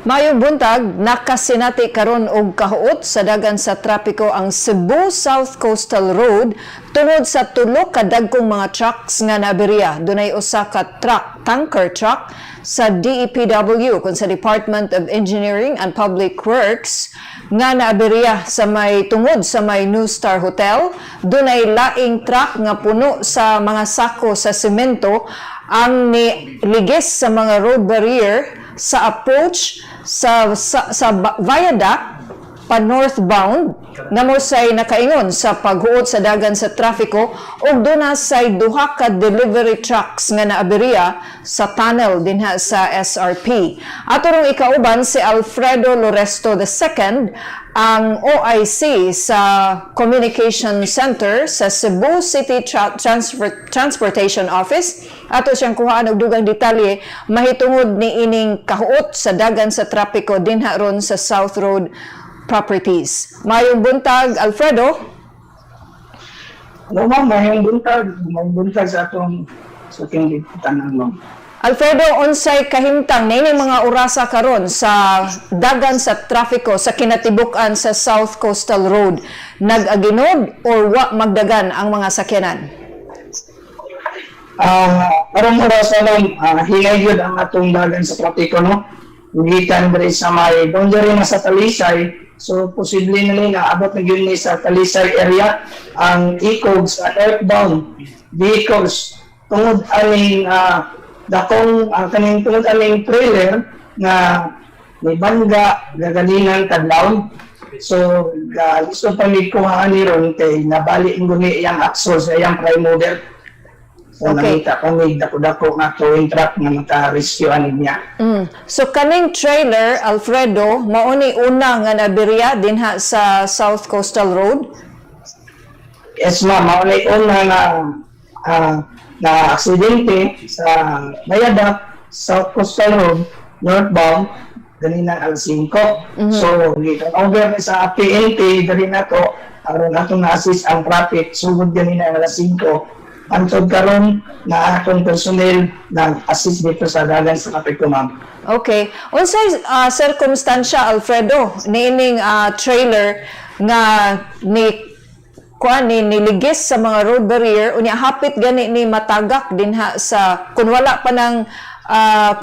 Mayong buntag, nakasinati karon og kahuot sa dagan sa trapiko ang Cebu South Coastal Road tungod sa tulo ka dagkong mga trucks nga naaberya. Dunay usa ka truck, tanker truck sa DEPW, kung sa Department of Engineering and Public Works, nga naaberya sa may tungod sa may New Star Hotel. Dunay laing truck nga puno sa mga sako sa semento ang niligis sa mga road barrier sa approach sa viaduct pa northbound nga mo say nakaingon sa paghuot sa dagan sa trapiko, ug duna say duha ka delivery trucks nga naaberya sa tunnel dinha sa SRP. Ato rong ikauban si Alfredo Loresto II, ang OIC sa Communication Center sa Cebu City Transportation Office. Ato siyang kuhaan og dugang detalye mahitungod ni ining kahuot sa dagan sa trapiko dinha ron sa South Road Properties. Mayong buntag, Alfredo. Hello ma'am, mayong buntag, mayong buntag sa ating tanan, ma'am. Alfredo, unsay kahimtang niini mga orasa karon sa dagan sa trapiko sa kinatibuk-an sa South Coastal Road? Nag-aginod or wa magdagan ang mga sakyanan? Karong orasa, ma'am, hinay gyud ang atong dagan sa trapiko, no. Gikan diri sa may boundary na sa Talisay, so posible na ni naabot na gyud ni sa Talisay area ang ikog sa northbound vehicles tungod aning dakong kaning tungod aning trailer nga may bangga gaganinang kadlawon. So, gusto pa mi kuhaan ni ron kay nabali ang guni iyang axle sa iyang prime mover. So, nangita kami dako-dako nga towing truck nga maka-rescue ani niya. So kaning trailer, Alfredo, mao ni una nga naberya dinha sa South Coastal Road? Yes ma'am, mao ni una nga na aksidente sa viaduct, South Coastal Road, northbound, ganina alas 5. So, gikan over ni sa PNP diri nato aron atong na-assist ang traffic sugod ganina alas 5. Hantod karon na atong personnel nag-assist dito sa dagan sa trapiko, ma'am. Okay. Unsay circumstansya, Alfredo, niining trailer nga ni kuan ni niligis sa mga road barrier, unya hapit gani ni matagak dinha sa, kun wala pa ng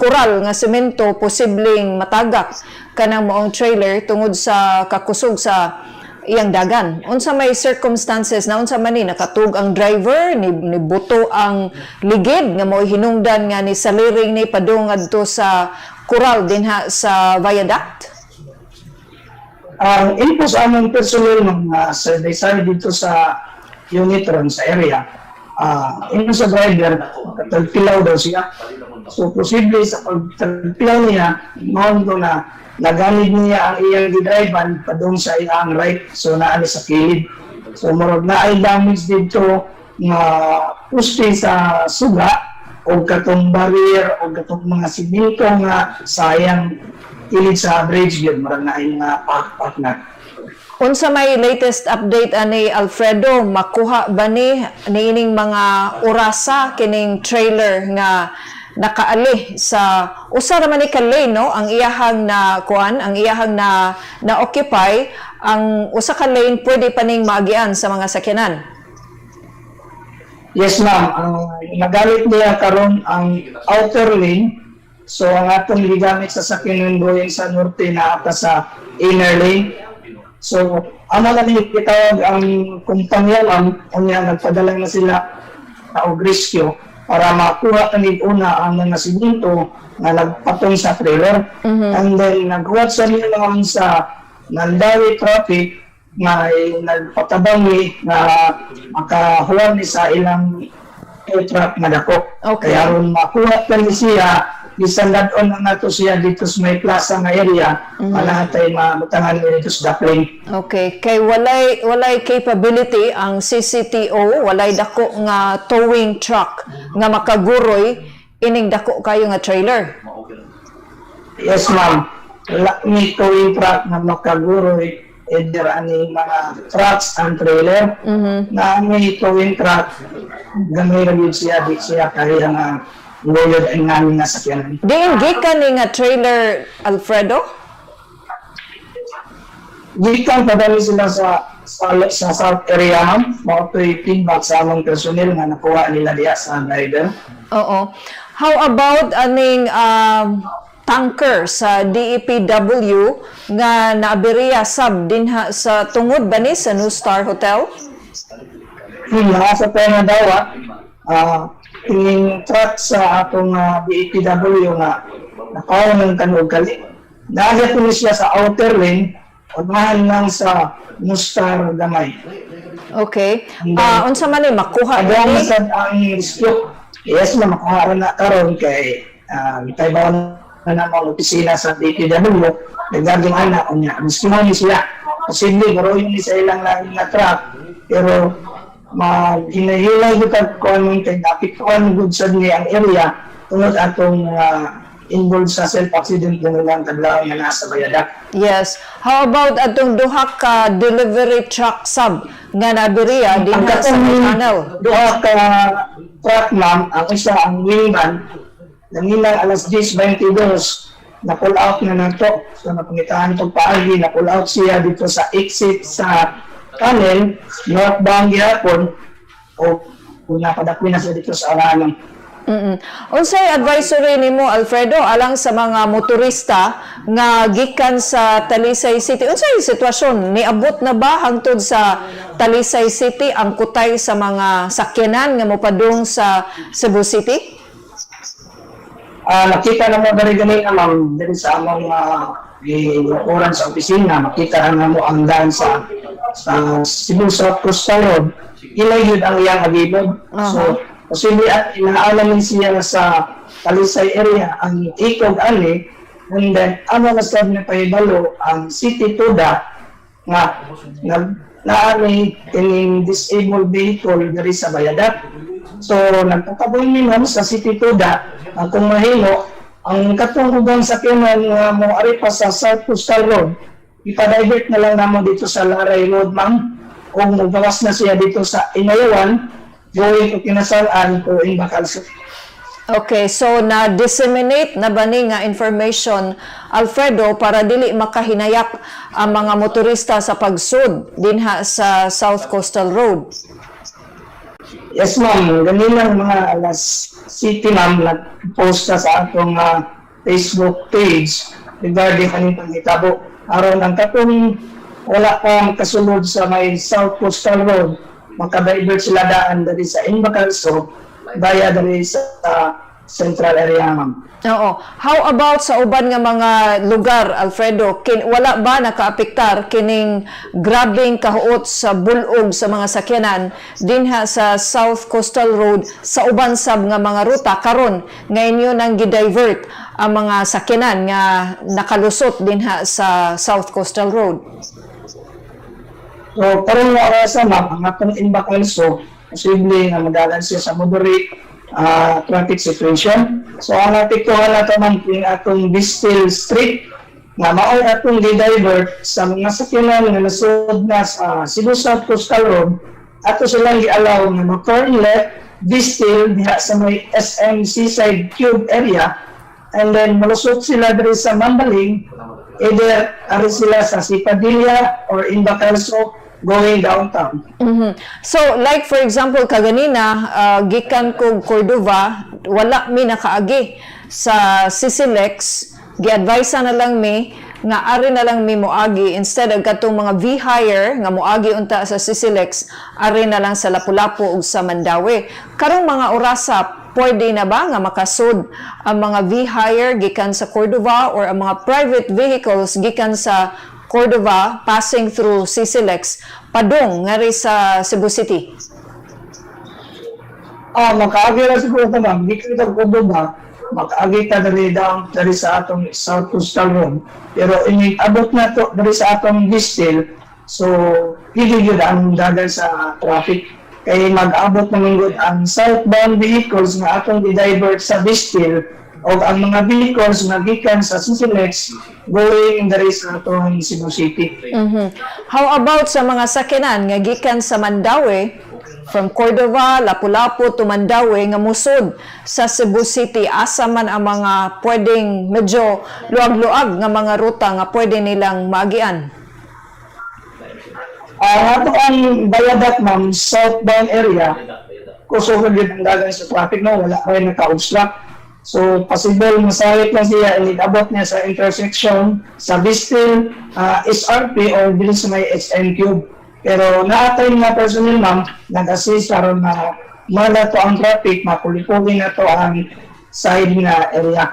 kural nga semento, posibleng matagak kanang maong trailer tungod sa kakusog sa iyang dagan? Unsa may circumstances na unsa man ni nakatug ang driver, ni buto ang ligid nga mo'y hinungdan nga ni saliring ni padung ngadto sa kural dinha sa viaduct? Ang info sa among personnel, mga survey dito sa unit ron sa area, info sa driver, katagpilaw daw siya. So, posible sa pagtagpilaw niya, mao to na naganid niya ang iyang gidrivean padung sa iyang right, so naa ni sa kilid. So, murag na ay damage dito nga puste sa suga o katong barrier o katong mga simento nga sayang kilid sa bridge yun, murag na ay mga pak-pak na. Unsa may latest update ani, Alfredo? Makuha ba ni niining mga orasa kining trailer nga nakaali sa usa ra man ni ka lane, no, ang iyahang na kuan, ang iyahang na na occupy ang usa ka lane? Pwede pa ning maagian sa mga sakyanan? Yes ma'am, ang nagamit niya karon ang outer lane. So ang atong gigamit sa sakyanan going sa norte na ata sa inner lane. So amo na ni gitawag ang kumpanya, ma'am, unya nagpadala na sila og rescue para makuha kanig una ang mga siminto nga nagpatong sa trailer. And then naghuwat sa niya ma'am sa Mandaue traffic nga ay nagpatabang ni nga makahuwan ni sa ilang tow truck nga dako. Kaya aron makuha kani siya, bisan dad-on na nato siya dito sa may plaza nga area, mm tay mabutangan ni dito sa Daplin. Okay, kay walay capability ang CCTO, walay dako nga towing truck nga makaguroy ining dako kayo nga trailer. Yes ma'am, wala ni towing truck nga makaguroy either ani mga trucks and trailer. Na may towing truck, gamay ra gyud siya, di siya kaya nga Nguyod ang namin nga sakyanan. Diin gikan ni nga trailer, Alfredo? Gikan pa dali sila sa south area, ma'am. Mao to'y feedback sa among personnel nga nakuha nila diha sa driver. Oo. How about aning tanker sa DEPW nga naaberya sab dinha sa tungod ba ni sa New Star Hotel? Nasa tayo nga dawa, kining truck sa atong DEPW nga nakaw ng kanog kali. Naagad ni siya sa outer lane, unahan lang sa Mustar Gamay. Okay. Unsa man ni makuha Adong ni? sad ang rescue. Yes, na makuha ra na karon kay kay bawon na na mga opisina sa DPW, nagaging ana unya. Rescue ni sila. Posible baro yun ni sa ilang laging nga truck, pero maghinahilay gyud kag kuan kay napiktuan gud sad ni ang area tungod atong involved sa self-accident ng ilang kadlaw nga nasa bayadak. Yes. How about atong duha ka delivery truck sab nga naaberya Ang dinha sa katong channel? duha ka truck, ma'am, ang isa ang wingman, nangilang alas 10:22, na pull out na nato. So napangitaan itong paagi, na pull out siya dito sa exit sa tunnel, northbound gihapon, o kung napadakwi na siya dito sa Aralang. Unsay advisory nimo, Alfredo, alang sa mga motorista nga gikan sa Talisay City? Unsay sitwasyon, niabot na ba hangtod sa Talisay City ang kutay sa mga sakyanan nga mopadung sa Cebu City? Nakita na mo diri ganina, ma'am, diri sa among gilukuran sa opisina, makita na mo ang daan sa Cebu South Coastal Road. Ilay yun ang iyang agilod. So, posible at inaalamin siya sa Talisay area ang ikog ani, and then ano na sad na pahibalo ang City Tuda nga nag naani kining disabled vehicle diri sa bayadak. So nagpataboy mi, ma'am, sa City Tuda ang kung mahimo ang katong ubang sakyanan nga mo ari pa sa South Coastal Road, ipa-divert na lang namo dito sa Laray Road, ma'am, o mogawas na siya dito sa Inayawan going to Kinasal-an o in Bacalso. Okay, so na-disseminate na ba ni nga information, Alfredo, para dili makahinayak ang mga motorista sa pagsud dinha sa South Coastal Road? Yes, ma'am. Ganinang mga alas city, ma'am, nag-post na sa atong Facebook page regarding aning panghitabo. Aron ang katong wala pa kasulod sa may South Coastal Road, makadivert sila daan diri sa Imbacalso, via diri sa central area, ma'am. Oo. How about sa uban nga mga lugar, Alfredo? Wala ba nakaapektar kining grabeng kahuot sa bulog sa mga sakyanan dinha sa South Coastal Road sa uban sab nga mga ruta karon nga inyo nang gi-divert ang mga sakyanan nga nakalusot dinha sa South Coastal Road? So, karon nga orasa, ma'am, ang atong Imbacalso, posible nga madalan siya sa moderate traffic situation. So, ang apektuhan nato, ma'am, yung atong Bistil Street, nga mao'y atong gi-divert sa mga sakyanan nga nasud na sa Cebu South Coastal Road, ato silang gi-allow nga mo-turn left Bistil diha sa may SM Seaside Cube area and then malusot sila diri sa Mambaling, either ari sila sa Sipadilla or in Bacalso going downtown. So, like for example, kaganina, gikan kog Cordova, wala mi nakaagi sa CCLEX, gi-advise na lang mi nga ari na lang mi moagi instead og katong mga V-hire nga moagi unta sa CCLEX, ari na lang sa Lapu-Lapu ug sa Mandaue. Karong mga orasa, pwede na ba nga makasud ang mga V-hire gikan sa Cordova or ang mga private vehicles gikan sa Cordova passing through CCLEX padung ngari sa Cebu City? Makaagi ra siguro ta, ma'am. Gikan ta Cordova, makaagi ta diri down diri sa atong South Coastal Road. Pero ini abot na to diri sa atong Bistil, so dili gyud ang dagan sa traffic kay mag-abot na gud ang southbound vehicles nga atong di-divert sa Bistil o ang mga vehicles nga gikan sa CCLEX going diri sa atong Cebu City. How about sa mga sakyanan nga gikan sa Mandaue? from Cordova, Lapu-Lapu to Mandaue nga musod sa Cebu City? Asa man ang mga pwedeng medyo luag-luag nga mga ruta nga pwede nilang maagian? Ang ato ang viaduct, ma'am, southbound area, kusog gyud ang dagan sa traffic, no, wala kay naka-obstruct. So possible masayop lang siya and abot niya sa intersection sa Bistil, SRP or dili sa may SM Cube. Pero naa tay mga personnel, ma'am, nag-assist aron na mala to ang traffic, mapulipugi na to ang side na area.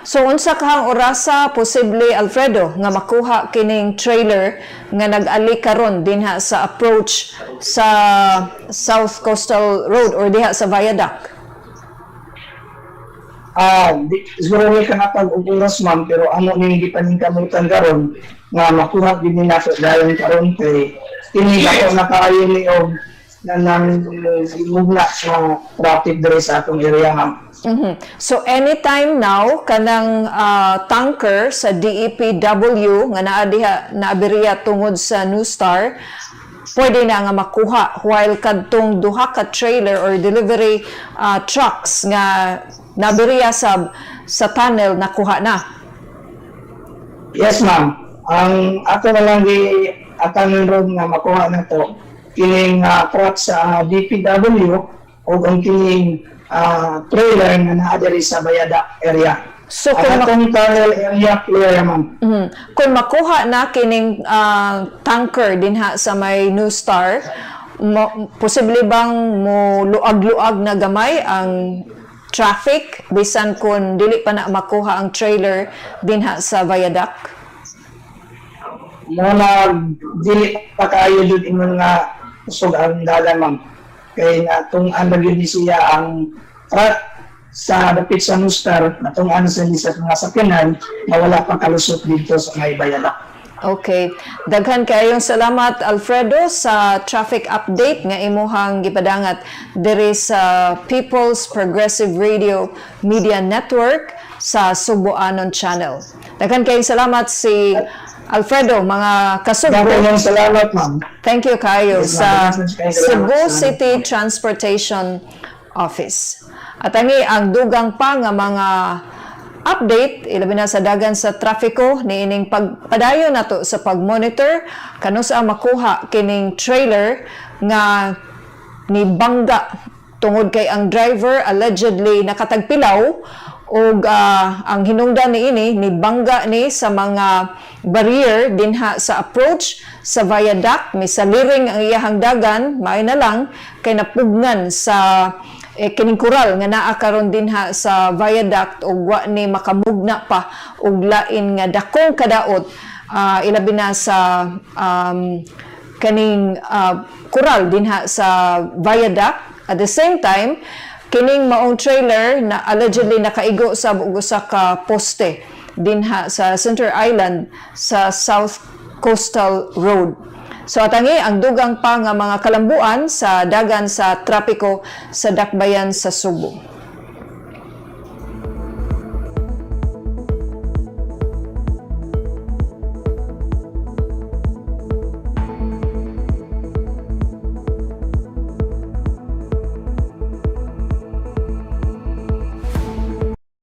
So unsa kahang orasa posible, Alfredo, nga makuha kining trailer nga nag-ali karon dinha sa approach sa South Coastal Road or diha sa viaduct? Di, siguro may kanatag og oras, ma'am, pero amo ning gipaningkamutan karon nga makuha gid ni nato dayon karon kay kini dako na kaayo ni og nanang mugna sa traffic diri sa atong area, ma'am. So anytime now kanang tanker sa DEPW nga naa diha naaberya tungod sa New Star, pwede na nga makuha, while kadtong duha ka trailer or delivery trucks nga naaberya sa tunnel, nakuha na? Yes, ma'am. Ang ato na lang gi atangon ron nga makuha na to kining truck sa DPW o ang kining trailer nga naa diri sa viaduct area. So Ang kung atong tunnel area clear, ma'am. Kung makuha na kining tanker dinha sa may New Star, posible bang mo luag-luag na gamay ang traffic bisan kung dili pa na makuha ang trailer dinha sa viaduct? Mo na dili pa kaayo jud ingon nga kusog ang dalan, ma'am. Kay natung-an na gyud ni siya ang truck sa dapit sa Nustar, natung-an sa ni sa mga sakyanan na wala pa kalusot dito sa may viaduct. Okay. Daghan kayong salamat, Alfredo, sa traffic update nga imuhang gipadangat diri sa People's Progressive Radio Media Network sa Sugbuanon Channel. Daghan kayong salamat si Alfredo, mga kasugbo. Daghan salamat, ma'am. Thank you kayo Yes, sa ma'am. Cebu City Transportation Office. At ang dugang pa nga mga update ilabi na sa dagan sa trafiko niining pagpadayon nato sa pag-monitor kanusa makuha kining trailer nga ni bangga tungod kay ang driver allegedly nakatagpilaw ug ang hinungdan niini ni bangga ni sa mga barrier dinha sa approach sa viaduct, misaliring ang iyahang dagan. Maayo na lang kay napugnan sa kining kural nga naa karon dinha sa viaduct ug wa ni makamugna pa og lain nga dakong kadaot, ilabi na sa kaning kural dinha sa viaduct. At the same time, kining maong trailer na allegedly nakaigo sa og usa ka poste dinha sa Center Island sa South Coastal Road. So atangi ang dugang pa nga mga kalambuan sa dagan sa trapiko sa dakbayan sa Sugbo.